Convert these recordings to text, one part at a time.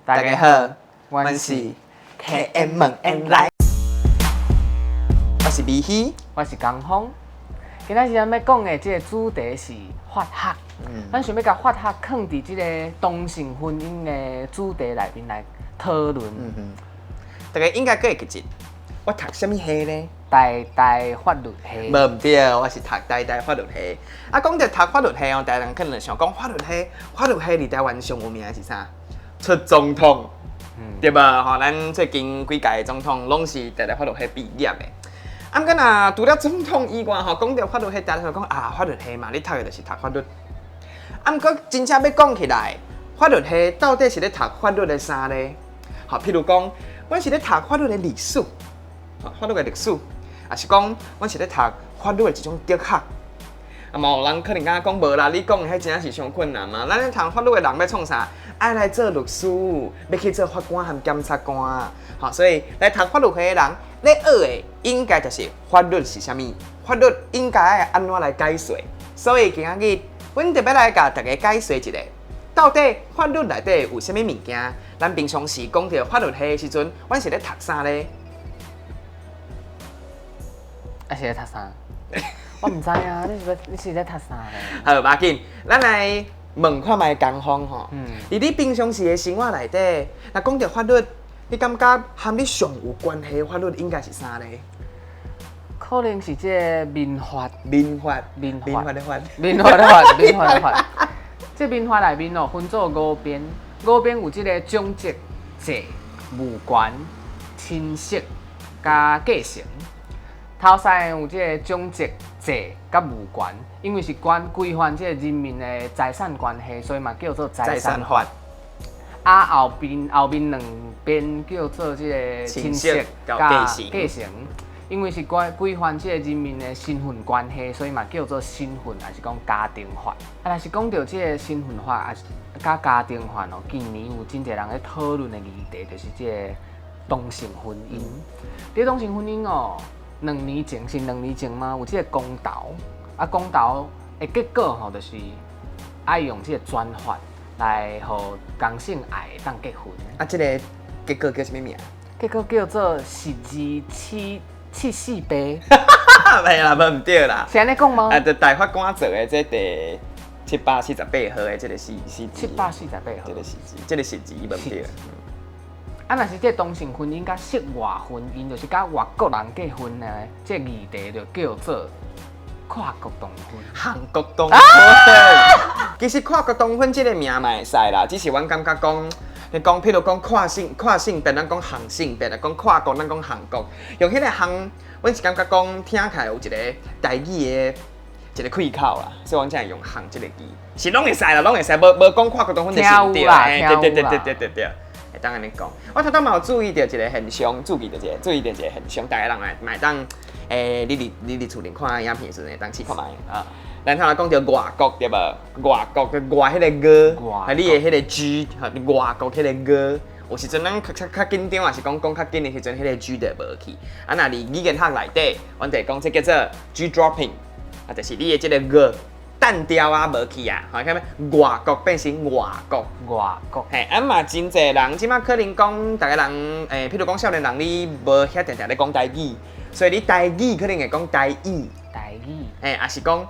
大家好，阮是 KM 問 N 來，我是美希，我是江峰。今仔日咱欲講的這個主題是法學。咱想欲共法學囥佇這个同性婚姻的主題內面來討論。大家應該閣會記得，我讀啥物系呢？台大法律系。無毋對，我是讀台大法律系。啊，講著讀法律系哦，大家人可能想講法律系，法律系佇台灣上有名的是啥？出總統，對無？吼，咱最近幾屆總統攏是台大法律系畢業的。啊，毋過若除了總統以外，吼，講著法律系，大家就講啊，法律系嘛，你讀的就是讀法律。啊，毋過真正欲講起來，法律系到底是咧讀法律的啥咧？吼，譬如講，阮是咧讀法律的歷史，法律的歷史，抑是講，阮是咧讀法律的一種哲學。啊，嘛有人可能感覺講無啦，你講的彼真正是傷困難嘛。咱咧讀法律的人欲創啥？愛來做律師，欲去做法官和檢察官。吼，所以來讀法律系的人，咧學的應該就是法律是啥物，法律應該愛按怎來解說。所以今仔日，阮特別來共大家解說一下，到底法律內底有啥物物件？咱平常時講著法律系的時陣，阮是咧讀啥咧？啊，是咧讀啥？我毋知啊，你是咧讀啥咧？好，無要緊，咱來問看覓江峰吼。佇你平常時的生活內底，若講著法律，你感覺和你上有關係的法律應該是啥咧？可能是這个民法。民法。民法。民法的法。民法的法，民法的法。這民法內面哦，分做五編，五編有這个總則、債、務權、親屬佮繼承。頭三个有這个總則、債佮務權，因為是關規範這个人民的財產關係，所以嘛叫做財產法。啊，後面兩編叫做這个親屬佮繼承，因為是關規範這个人民的身份關係，所以嘛叫做身份，抑是講家庭法。啊，若是講著這个身份法，抑是佮家庭法哦，近年有真濟人咧討論的議題，就是這个同性婚姻。這同性婚姻哦，兩年前是兩年前嗎？有這个公投，啊，公投的結果吼，就是愛用這个專法來予同性愛會當結婚。啊，這个結果叫啥物名？結果叫做十二七七四八。袂啦，無毋對啦。是按呢講嗎？啊，就大法官做的這第748號的這个四字。748號。這个數字，這个數字無毋對。啊，若是這同性婚姻佮涉外婚姻，就是佮外國人結婚呢，這個議題就叫做跨國同婚。韓國同婚。其實跨國同婚這个名嘛會使啦，只是阮感覺講，你講譬如講跨性別，咱講韓性別；講跨國，咱講韓國。用彼个韓，阮是感覺講聽起來有一个台語的一个開口啦，所以阮才會用韓這个字。是攏會使啦，攏會使，無無講跨國同婚就是毋對。對對對對對對對。會當按呢講，我頭拄嘛有注意著一个現象，注意著一個現象，逐个人來嘛會當，你佇厝裡看影片的時陣會當試看覓啊。咱頭先講著外國對無？外國的外彼个 ㄍ，係你的彼个 G，外國彼个 ㄍ，有時陣咱較較較緊張，抑是講講較緊的時陣，彼个 G 就無去。啊，若佇語言學內底，阮就會講這叫做 G dropping，啊，就是你的這个 ㄍ 單調啊無去啊，吼，看無外國變成外國，外國。嘿，啊嘛真濟人，這馬可能講，逐个人，譬如講少年人，你無遐定定咧講台語，所以你台語可能會講台語，台語，嘿，抑是講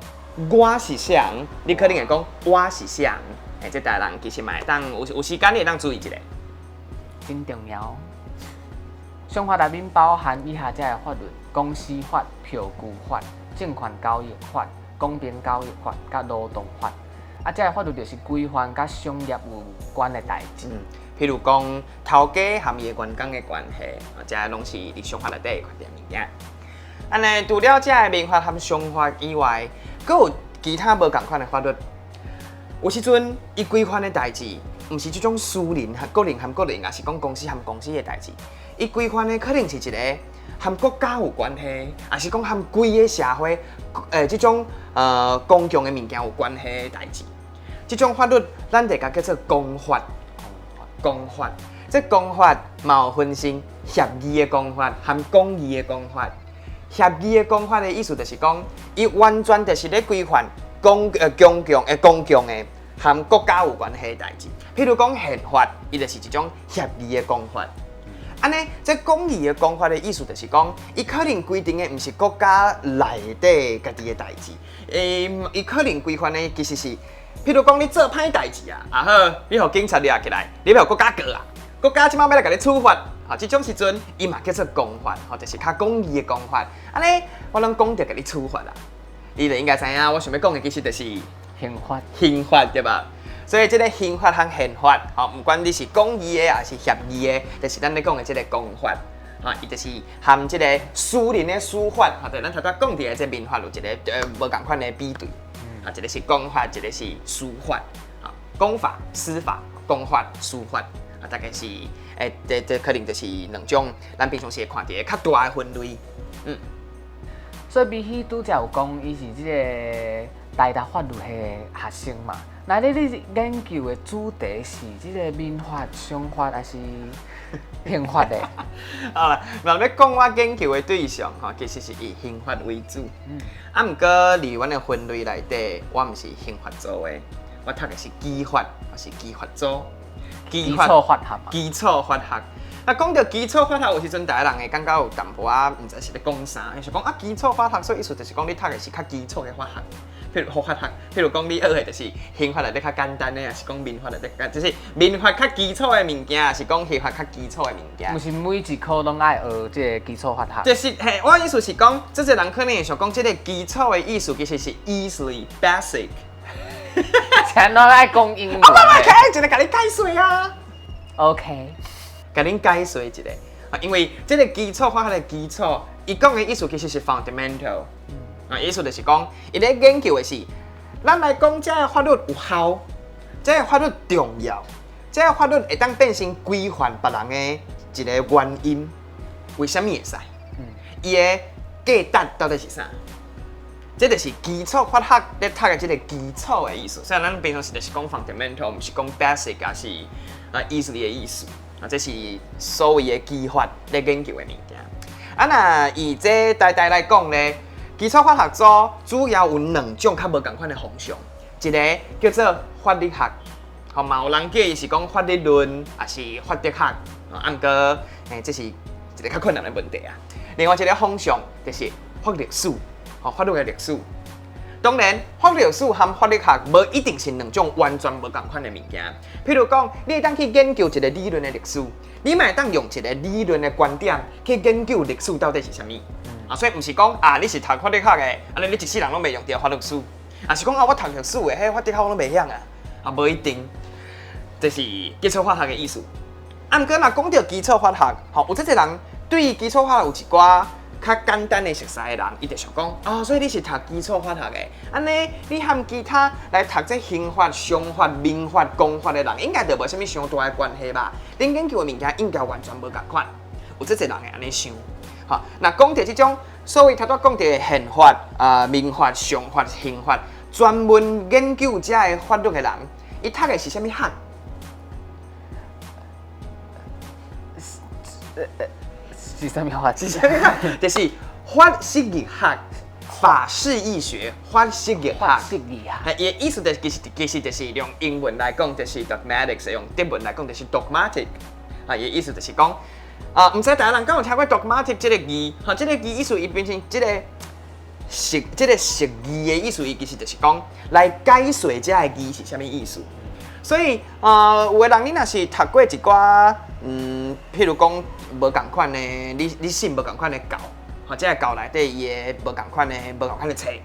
我是誰，你可能會講我是誰，嘿，這逐个人其實嘛會當有時間你會當注意一下，真重要。商法內面包含以下這个法律：公司法、票據法、證券交易法、公平交易法、佮勞動法。啊，這个法律就是規範佮商業有關的代誌。譬如講頭家和伊的員工的關係，啊，這攏是佇商法內底會看著物件。按呢，除了這个民法和商法以外，閣有其他無仝款的法律。有時陣伊規範的代誌，毋是這種私人和個人和個人，抑是講公司和公司的代誌。伊規範的可能是一个和國家有關係，抑是講和規个社會，這種公共的物件有關係的代誌。這種法律，咱就共叫做公法。公法，這公法嘛有分成狹義的公法和廣義的公法。狹義的公法的意思就是講，伊完全就是咧規範公共的和國家有關係的代誌。譬如講憲法，伊就是一種狹義的公法。按呢，這廣義的公法的意思就是講，伊可能規定的毋是國家內底家己的代誌，伊可能規範的其實是，譬如講你做歹代誌啊，啊好，你予警察掠起來，你欲予國家告啊，國家這擺欲來共你處罰，啊，這種時陣伊嘛叫做公法，吼，就是較廣義的公法。按呢，我攏講著共你處罰啊，你就應該知影，我想欲講的其實就是刑法。刑法對吧？所以這个刑法和憲法，吼，毋管你是廣義的抑是狹義的，就是咱咧講的這个公法，吼，伊就是和這个私人的私法，吼，就咱頭拄講著的這民法有一个無仝款的比對，啊，一个是公法，一个是私法，啊，公法、私法、公法、私法，啊，大概是，這可能就是兩種咱平常時會看著的較大的分類，嗯。所以比起拄才有講，伊是這个台大法律系的學生嘛。那你研究的主題是這个民法、商法還是刑法的？啊，若欲講我研究的對象吼，其實是以刑法為主。啊，毋過佇阮的分類內底，我毋是刑法組的，我讀的是基法，我是基法組。基礎法學嘛。基礎法學。啊，講著基礎法學，有時陣逐个人會感覺有淡薄仔毋知是咧講啥，就是講啊，基礎法學，所以意思就是講你讀的是較基礎的法學。譬如法學，譬如講你學的就是刑法內底較簡單的，抑是講民法內底較，就是民法較基礎的物件，抑是講刑法較基礎的物件。毋是每一科攏愛學這个基礎法學。就是嘿，我意思是講，這個人可能會想講，這个基礎的意思其實是 easily basic。全攏愛講英文。啊，無無，開一个共你解釋啊。 OK。共恁解釋一下，啊，因為這个基礎法學的基礎，伊講的意思其實是 fundamental。啊，意思就是講，伊咧研究的是，咱來講這个法律有效，這个法律重要，這个法律會當變成規範別人的一个原因，為啥物會使？伊的價值到底是啥？這就是基礎法學咧讀的這个基礎的意思。雖然咱平常時就是講 fundamental，毋是講 basic，抑是啊 easily 的意思。啊，這是所謂的基法咧研究的物件。啊，若以這台大來講咧，基礎法學組主要有兩種較無仝款的方向，一个叫做法律學，吼嘛有人叫伊是講法律論，抑是法哲學，啊，毋過，這是一个較困難的問題啊。另外一个方向就是法律史，吼，法律的歷史。當然，法律史和法律學無一定是兩種完全無仝款的物件。譬如講，你會當去研究一个理論的歷史，你嘛會當用一个理論的觀點去研究歷史到底是啥物。啊，所以毋是講啊，你是讀法律學的，按呢你一世人攏袂用著法律史。啊，是講啊，我讀歷史的，彼法哲學我攏袂曉啊。啊，無一定，這是基礎法學的意思。啊，毋過若講著基礎法學，吼，有這濟人對基礎法學有一寡較簡單的熟似的人，伊就想講，哦，所以你是讀基礎法學的，按呢，你和其他來讀這刑法、商法、民法、公法的人，應該就無啥物傷大的關係吧？恁研究的物件應該完全無仝款。有這濟人會按呢想。吼，若講著這種所謂頭拄講著的憲法、啊民法、商法、刑法，專門研究這个法律的人，伊讀的是啥物學？是啥物法？是啥物學？就是法釋義學、法釋義學、法釋義學。法釋義學。伊的意思就是其實就是用英文來講就是 dogmatics，用德文來講就是 dogmatic。啊，伊的意思就是講。啊，毋知台灣人敢有聽過 dogmatic 這个字？吼，這个字意思伊變成這个釋，這个釋義的意思，伊其實就是講來解說這个字是啥物意思。所以，有的人你若是讀過一寡，譬如講無仝款的，你信無仝款的教，吼，這个教內底伊的無仝款的無仝款的冊，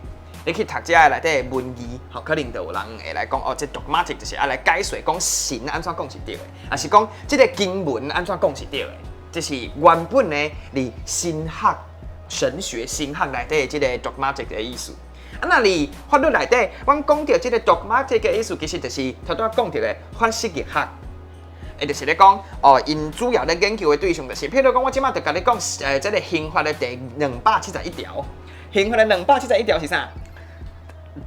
你去讀這个內底的文字，吼，可能就有人會來講，哦，這 dogmatic 就是愛來解說講神按怎講是對的，抑是講這个經文按怎講是對的。這是原本呢，佇神學、神學、神學內底這个 dogmatic 的意思。啊，若佇法律內底，阮講著這个 dogmatic 的意思，其實就是頭拄仔講著的法釋義學。伊就是咧講，哦，𪜶主要咧研究的對象就是，譬如講，我這馬就共你講，這个刑法的第兩百七十一條，刑法的兩百七十一條是啥？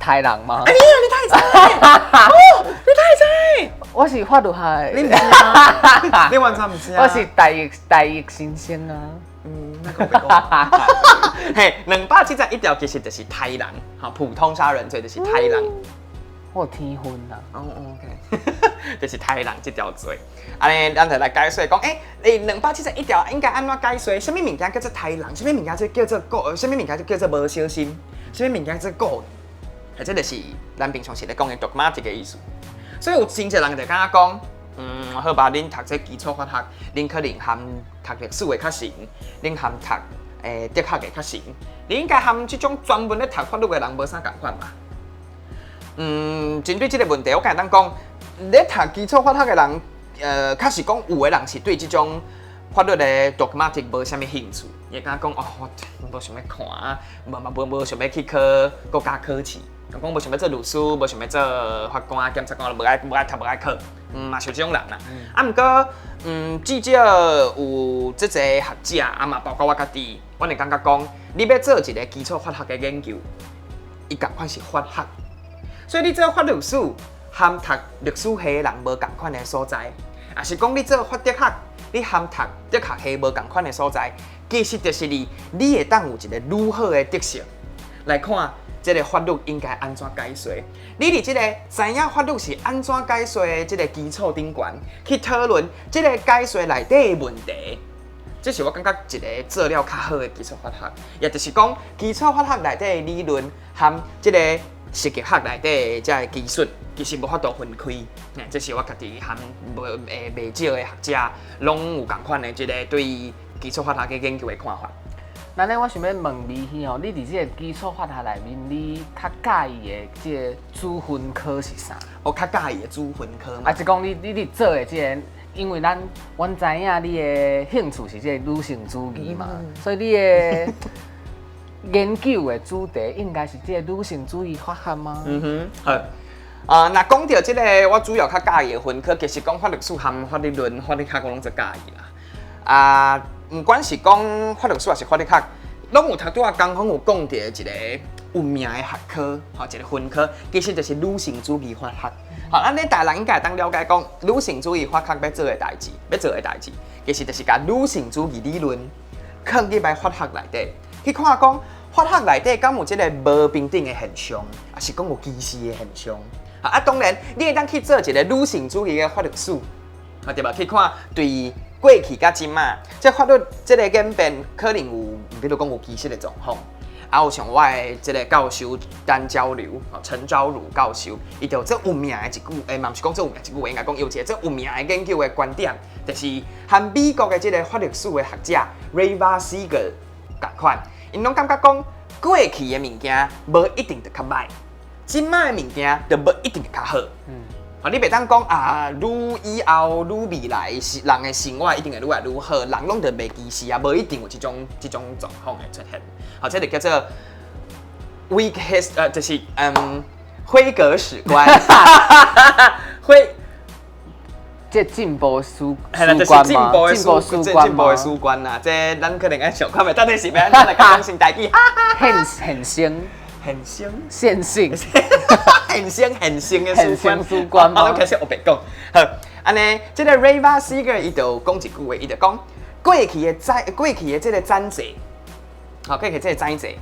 殺人嗎？哎呀，你太知！哦，你太知！我是法律系，你毋知啊？你完全毋知啊？我是大一新生啊。嗯，那個別講。嘿，271條其實就是殺人，哈，普通殺人罪就是殺人。我有天分啦。哦，OK，就是刣人這條罪。按呢，咱就來解說講，欸，271條應該按怎解說？啥物物件叫做刣人？啥物物件叫做故？啥物物件就叫做無小心？啥物物件叫做故意？啊，這就是咱平常時咧講的 dogmatic 的意思。所以有真濟人就感覺講，好吧，恁讀這基礎法學，恁可能含讀歷史的較深，恁含讀哲學的較深，你應該含這種專門咧讀法律的人無啥仝款吧？針對這個問題，我敢會當講，咧讀基礎法學的人，確實講有的人是對這種法律的 dogmatic 無啥物興趣，伊會感覺講哦，我無想欲看啊，無嘛無無想欲去考國家考試，講無想欲做律師，無想欲做法官、檢察官，無愛無愛讀無愛考，嘛是有這種人啦。啊，毋過，至少有這濟學者，啊嘛包括我家己，我會感覺講，你欲做一個基礎法學的研究，伊仝款是法學。所以你做法律史含讀歷史系的人無仝款的所在，抑是講你做法哲學，你含讀哲學系無仝款的所在，其實就是你，你會當有一個愈好的得色來看這個法律應該按怎解說。你佇這個知影法律是按怎解說的這個基礎頂懸，去討論這個解說內底的問題。這是我感覺一個做了較好的基礎法學，也就是講基礎法學內底的理論含這個設計學內底的這個技術，其實無法度分開。這是我家己含無袂少的學者攏有仝款的這個對基礎法學的研究的看法。那呢，我想欲問美希吼，你佇這個基礎法學內面，你較佮意的這個主分科是啥？我較佮意的主分科嘛。還是講你佇做的這個，因為阮知影你的興趣是這個女性主義嘛，所以你的研究的主題應該是這個女性主義法學嗎？嗯哼，好。啊，若講著這個，我主要較佮意的分科，其實講法律史含法律論、法律學我攏足佮意啦。啊，毋管是講法律史抑是法律學，攏有頭拄仔江峰有講著一個有名的學科，吼，一個分科，其實就是女性主義法學。好，咱咧大人應該會當了解講，女性主義法學欲做的代誌，欲做的代誌，其實就是共女性主義理論囥入來法學內底，去看講法學內底敢有這個無平等的現象，抑是講有歧視的現象。啊，當然，你會當去做一個女性主義的法律史，啊，對吧？去看對過去佮這馬，這法律這個演變可能有，比如講有歧視的狀況。啊，有像我的這個教授陳昭如，陳昭如教授，伊就足有名的一句，嘛毋是講足有名一句話，應該講有一個足有名的研究的觀點，就是和美國的這個法律史的學者 Reva Siegel 仝款，𪜶攏感覺講過去的物件無一定就較䆀，這馬的物件就無一定會較好。啊，你袂當講啊，愈以後愈未來是人的生活一定會愈來愈好，人攏就袂歧視啊，無一定有這種狀況會出現。好，這就叫做 weak his，就是輝格史觀，輝這進步史係啦，就是進步的進步史觀進步的史觀啦。這咱可能愛想看覓到底是欲按怎來講成台語？現現生現生線性現生現生的史觀，史觀嗎？我攏開始烏白講。好，按呢，這個 Reva Siegel 伊就講一句話，伊就講過去的這個宰制，好，過去這個宰制，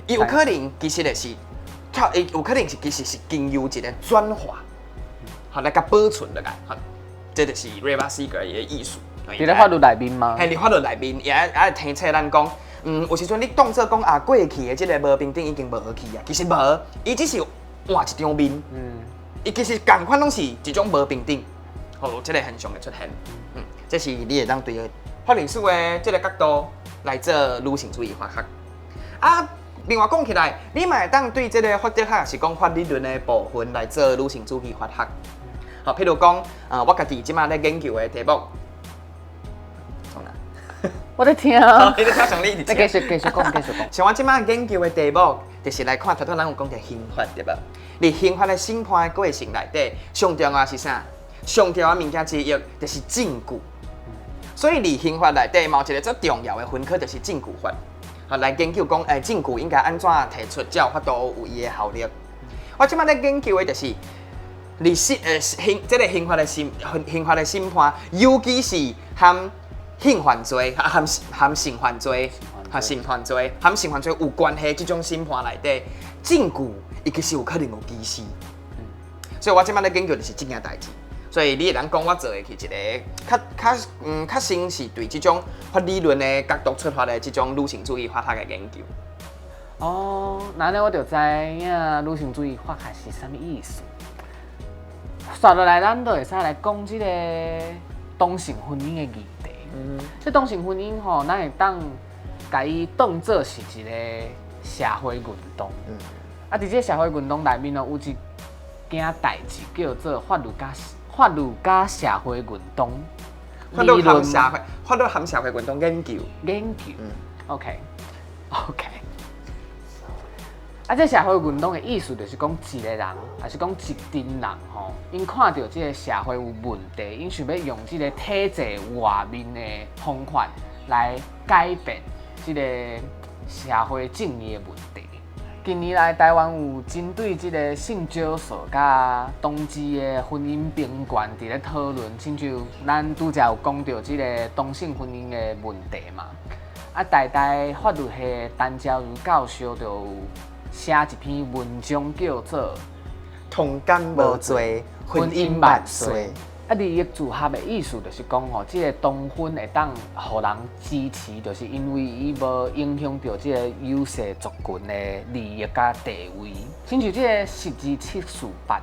伊有可能其實就是，伊有可能是其實是經由一個轉化，好來共保存落來，好，這就是 Reva Siegel 伊的意思。佇咧法律內面嗎？係佇法律內面，也愛提醒咱講，有時陣你當做講啊，過去的這個無平等已經無去啊，其實無，伊只是換一張面。伊其實仝款攏是一種無平等，好，這個現象會出現。這是你會當對法律史的這個角度來做女性主義法學。啊，另外講起來，你嘛會當對這個法哲學是講法理論的部分來做女性主義法學。好，譬如講，我家己這馬咧研究的題目。我咧聽，你咧聽上你一直繼續繼續講，繼續講。像我這馬研究的題目，就是來看，頭拄咱有講著刑法對無？佇刑法的審判的過程內底，上重要是啥？上重要的物件之一就是證據。所以佇刑法內底，嘛有一個足重要的分科，就是證據法。好，來研究講，證據應該按怎提出，才有法度有伊的效力。我這馬咧研究的就是，佇審刑這個刑法的審判，尤其是含性犯罪、含性犯罪、含性犯罪有關係這種審判內底，證據伊其實有可能有歧視。所以我這擺咧研究就是這件代誌。所以你會當講我做的是一个較先是對這種法理論的角度出發的這種女性主義法學的研究。哦，那按呢我就知影女性主義法學是啥物意思。煞落來，咱就會使來講這个同性婚姻的議題。這同性婚姻吼，咱會當共伊當做是一个社會運動。啊，佇這个社會運動內面哦，有一件代誌叫做法律佮社會運動。法律和社會運動研究。研究。OK，OK。啊，這社會運動的意思就是講，一個人，抑是講一陣人吼，𪜶看著這个社會有問題，𪜶想欲用這个體制外面的方法來改變這个社會正義的問題。近年來，台灣有針對這个性少數佮同志的婚姻平權佇咧討論，親像咱拄才有講著這个同性婚姻的問題嘛。啊，台大法律系陳昭如教授就有寫一篇文章叫做《同感無罪，婚姻萬歲》。啊，利益組合的意思就是講吼，這个同婚會當予人支持，就是因為伊無影響著這个優勢族群的利益佮地位。親像這个12-748，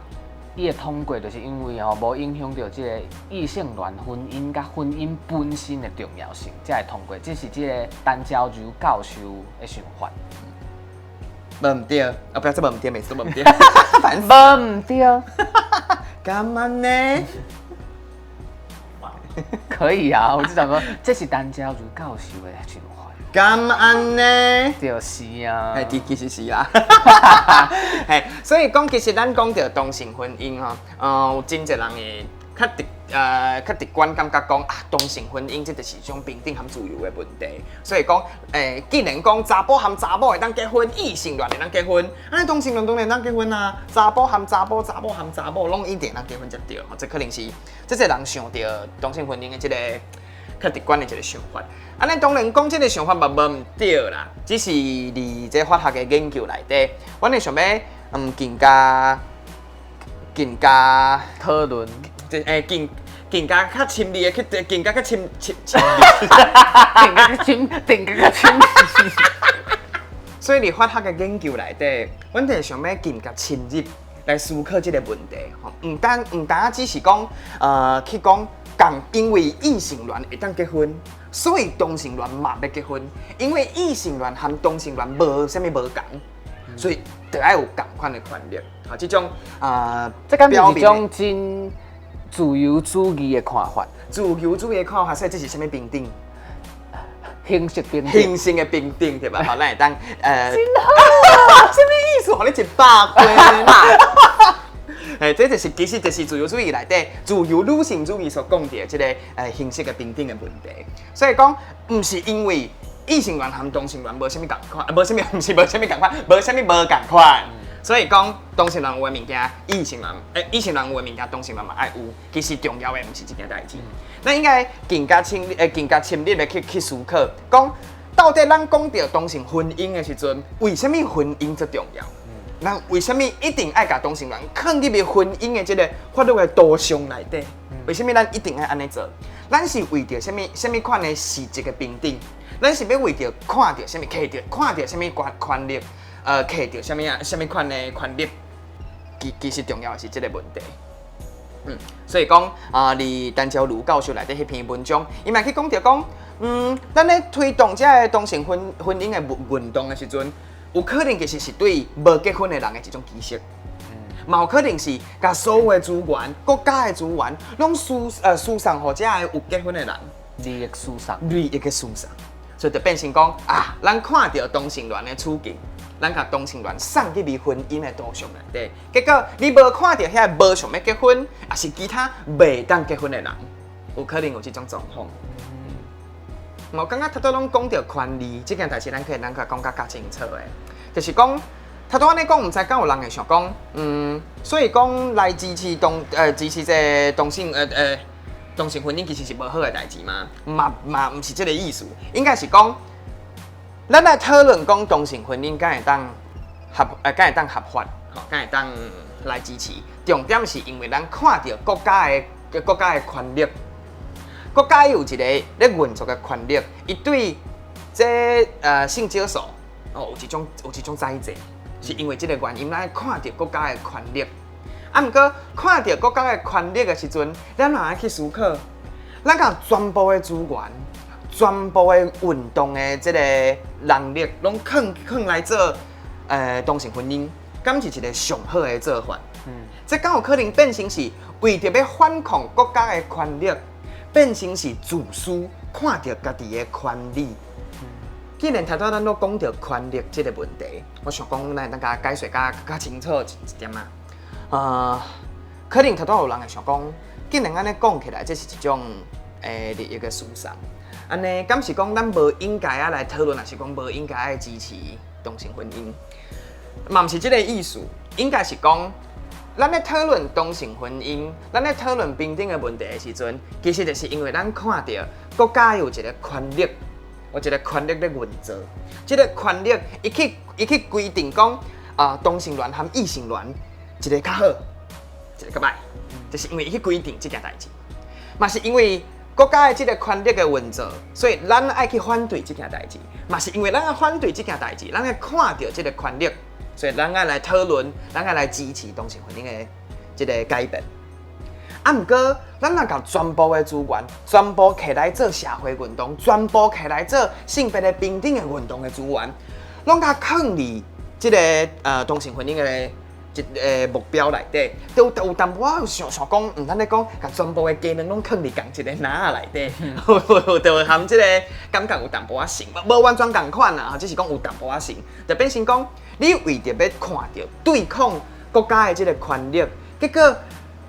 伊會通過，就是因為吼無影響著這个異性戀婚姻佮婚姻本身的重要性，才會通過。這是這个陳昭如教授的想法。無毋對，啊不要這無毋對，每次都無毋對，煩死。無毋對。幹嘛呢？可以啊，我就想說，這是陳昭如教授的想法。敢按呢？就是啊。嘿，其實是啦。嘿，所以講其實咱講著同性婚姻吼，有真濟人會較直觀感覺講啊，同性婚姻這就是一種平等和自由的問題。所以講，既然講查埔和查某會當結婚，異性戀會當結婚，啊，同性戀當然會當結婚啊，查埔和查埔，查某和查某，攏一定會當結婚才對。吼，這可能是這濟人想著同性婚姻的這个較直觀的一个想法。按呢當然講這个想法嘛無毋對啦，只是佇這法學的研究內底，阮會想欲更加討論，這更加較深入的去，更加較深深深入。更加深，更加深。所以佇法學的研究內底，阮就會想欲更加深入來思考這个問題。吼，毋單只是講，去講，共因為異性戀會當結婚，所以同性戀嘛欲結婚。因為異性戀和同性戀無啥物無仝，所以著愛有仝款的權利。吼，這種這敢是一種真自由主義的看法。自由主義的看法，所以這是啥物平等？形式平等。形式的平等對吧？好，咱會當真好，啥物意思？予你100分。哎，這就是其實就是自由主義內底自由女性主義所講的這个形式的平等的問題。所以講，毋是因為異性戀和同性戀無啥物仝款，無啥物毋是無啥物仝款，無啥物無仝款。所以講，同性戀有的物件，異性戀有的物件，同性戀嘛愛有。其實重要的毋是這件代誌。咱應該更加深入的去思考，講到底咱講著同性婚姻的時陣，為啥物婚姻這重要？咱為啥物一定愛共同性戀囥入去婚姻的這个法律的圖像內底？為啥物咱一定愛按呢做？咱是為著啥物啥物款的實質的平等？咱是欲為著看著啥物，摕著看著啥物權力，摕著啥物啊？啥物款的權力？其實重要的是這个問題。所以講啊，佇陳昭如教授內底彼篇文章，伊嘛去講著講，咱咧推動這个同性婚姻的運動的時陣，有可能其實是對無結婚的人的一種歧視，嘛有可能是共所有的資源、國家的資源，攏輸送予這个有結婚的人，利益輸送，利益的輸送，所以就變成講啊，咱看著同性戀的處境，咱共同性戀送入去婚姻的圖像內底，結果你無看著遐無想欲結婚，抑是其他袂當結婚的人，有可能有這種狀況。我感覺頭拄攏講著權利這件代誌，咱可以咱較講較較清楚的，就是講頭拄按呢講，毋知敢有人會想講，所以講來支持這个同性婚姻其實是無好的代誌嗎？嘛毋是這个意思，應該是講，咱來討論講同性婚姻敢會當合法，吼，敢會當來支持。重點是因為咱看著國家的權力，國家有一個咧運作的權力，伊對這性少數哦有一種宰制，是因為這個原因，咱看著國家的權力。啊，毋過看著國家的權力的時陣，咱嘛愛去思考，咱共全部的資源、全部的運動的這個能力，攏囥囥來做同性婚姻，敢是一個上好的做法？這敢有可能變成是為著欲反抗國家的權力，變成是自私，看著家己的權利。既然頭拄咱攏講著權力這個問題，我想講咱會當共解釋較較清楚一點仔。可能頭拄有人會想講，既然按呢講起來，這是一種利益的輸送。按呢，敢是講咱無應該愛來討論，抑是講無應該愛支持同性婚姻？嘛毋是這個意思，應該是講，咱咧討論同性婚姻，咱咧討論平等的問題的時陣，其實就是因為咱看著國家有一個權力，有一個權力咧運作，這個權力伊去規定講啊，同性戀和異性戀，一個較好，一個較䆀，就是因為伊去規定這件代誌，嘛是因為國家的這個權力的運作，所以咱愛去反對這件代誌，嘛是因為咱愛反對這件代誌，咱愛看著這個權力，所以咱愛來討論，咱愛來支持同性婚姻的這個改變。啊，毋過咱若共全部的資源，全部摕來做社會運動，全部摕來做性別的平等的運動的資源，攏共囥佇這個同性婚姻的一個目標內底，都有淡薄仔想想講，毋咱咧講，共全部的雞卵攏囥佇仝一個籃仔內底，就會含這個感覺有淡薄仔像，無完全仝款啦，只是講有淡薄仔像，就變成講，你為著欲看著對抗國家的這個權力，結果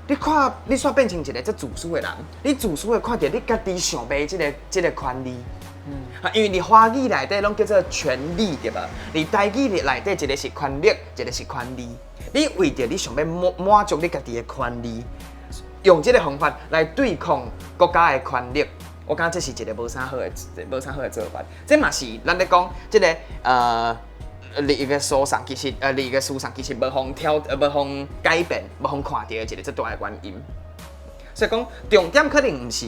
你看你煞變成一個足自私的人，你自私的看著你家己想欲這個權利。啊，因為佇華語內底攏叫做權利，對無？佇台語內底，一個是權力，一個是權利。你為著你想欲滿足你家己的權利，用這個方法來對抗國家的權力，我感覺這是一個無啥好的、無啥好的做法。這嘛是咱咧講這個利益的輸送，其實利益的輸送其實無予挑、無予改變、無予看著的一個足大的原因。所以講，重點可能毋是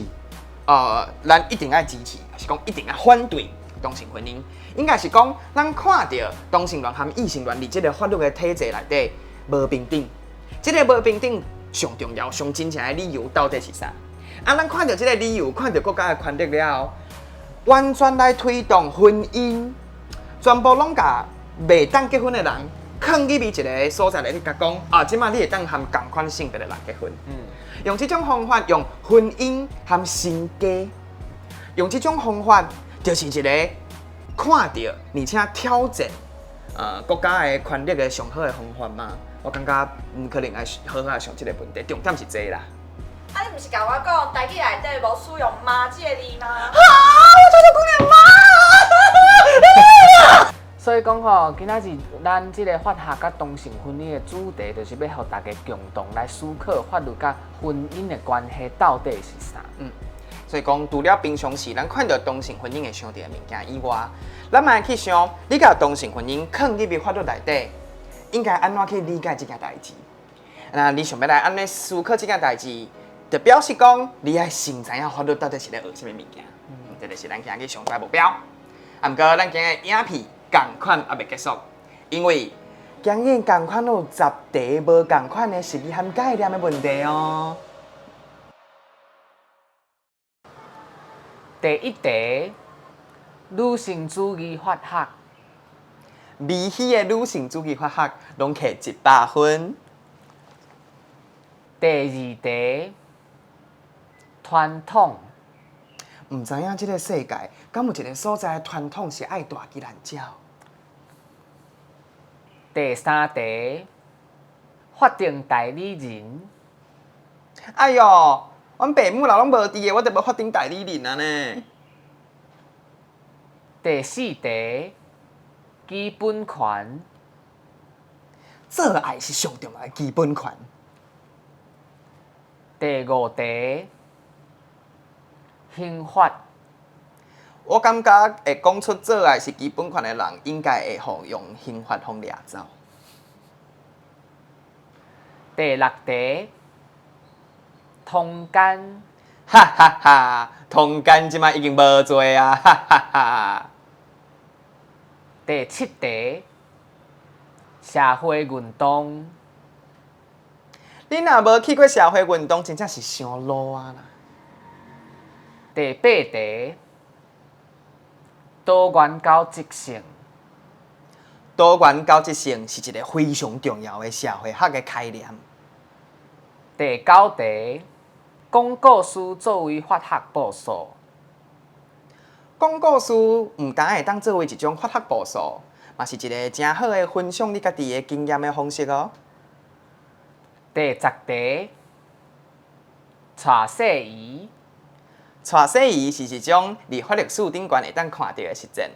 咱一定愛支持，抑是講一定愛反對同性婚姻，應該是講咱看著同性戀和異性戀佇這個法律的體制內底無平等，這個無平等上重要、上真正的理由到底是啥？啊，咱看著這個理由，看著國家的權力了後，完全來推動婚姻，全部攏共袂當結婚的人，囥入去一個所在內，你共講啊，這馬你會當和仝款性別的人結婚。用這種方法，用婚姻和成家，用這種方法，就是一個看著而且挑戰國家的權力的上好的方法嗎？我感覺毋可能愛好好想這個問題，重點是這個啦。啊，你毋是共我講台語內底無使用媽這個字嗎？啊！我頭拄講著媽。所以講吼，今仔日咱這個法學佮同性婚姻的主題，就是欲予大家共同來思考法律佮婚姻的關係到底是啥。所以講，除了平常時咱看著同性婚姻會想著的物件以外，咱嘛會去想，你共同性婚姻囥入去法律內底，應該按怎去理解這件代誌？那你想欲來按呢思考這件代誌，就表示講，你愛先知影法律到底是咧學啥物物件。這就是咱今日上大目標。啊，毋過咱今日影片仝款猶未結束，因為今日仝款有十題無仝款的實義和概念的問題哦。第一題，女性主義法學。微虛的女性主義法學，攏摕100分。第二題，傳統。毋知影這個世界，敢有一個所在傳統是愛大機難鳥？第三題，法定代理人。哎喲，阮爸母若攏無佇的，我就無法定代理人啊呢。第四題，基本權。做愛是上重要的基本權。第五題，刑法。我感覺會講出做愛是基本權的人，應該會予用刑法予掠走。第六題，通姦。哈哈哈，通姦這擺已經無罪啊！哈哈哈。第七題，社會運動。你若無去過社會運動，真正是傷老啊啦！第八題，多元交織性。多元交織性是一个非常重要的社會學的概念。第九題，講故事作為法學步數。講故事毋但會當作為一種法學步數，嘛是一个誠好的分享你家己的經驗的方式哦。第十題，娶細姨。娶細姨是一種佇法律史頂懸會當看著的實踐。